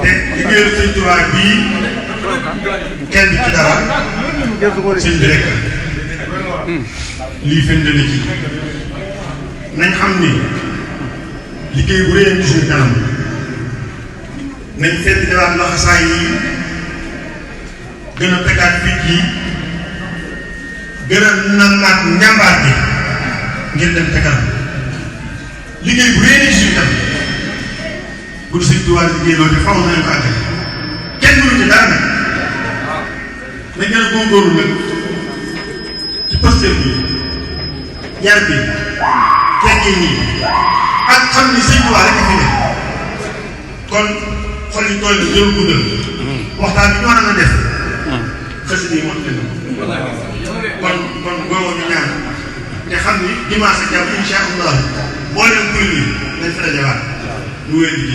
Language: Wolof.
te liggéeyu Sëñ Tuubaa bii kenn du ci dara sëñ bi rek lii firnde na ci nañ xam ni liggéey bu rëy ci suñu kanam nañ fedd dawaat laxasaay yi gën a tegaat fit yi gën a namaat njàmbaar bi ngir dem te kanam liggéey bu rëy ci suñu kanam bu Sëñ Tuubaa liggéey loolu te faw nañ ko àggale kenn mënu ci dara nag dañ gën a góorgóorlu nag ci posture bi yar bi teggin yi ak xam ni Sëñ Tuubaa rek a fi ne kon xol yi tooy na jël guddal waxtaan bi ñu war a def xësi nii mot leen kon boobu ñu ñaan te xam ni dimanche ak jàmm insha allah boo leen kuréel yi dañ fa dajawaat ñu wéy liggéey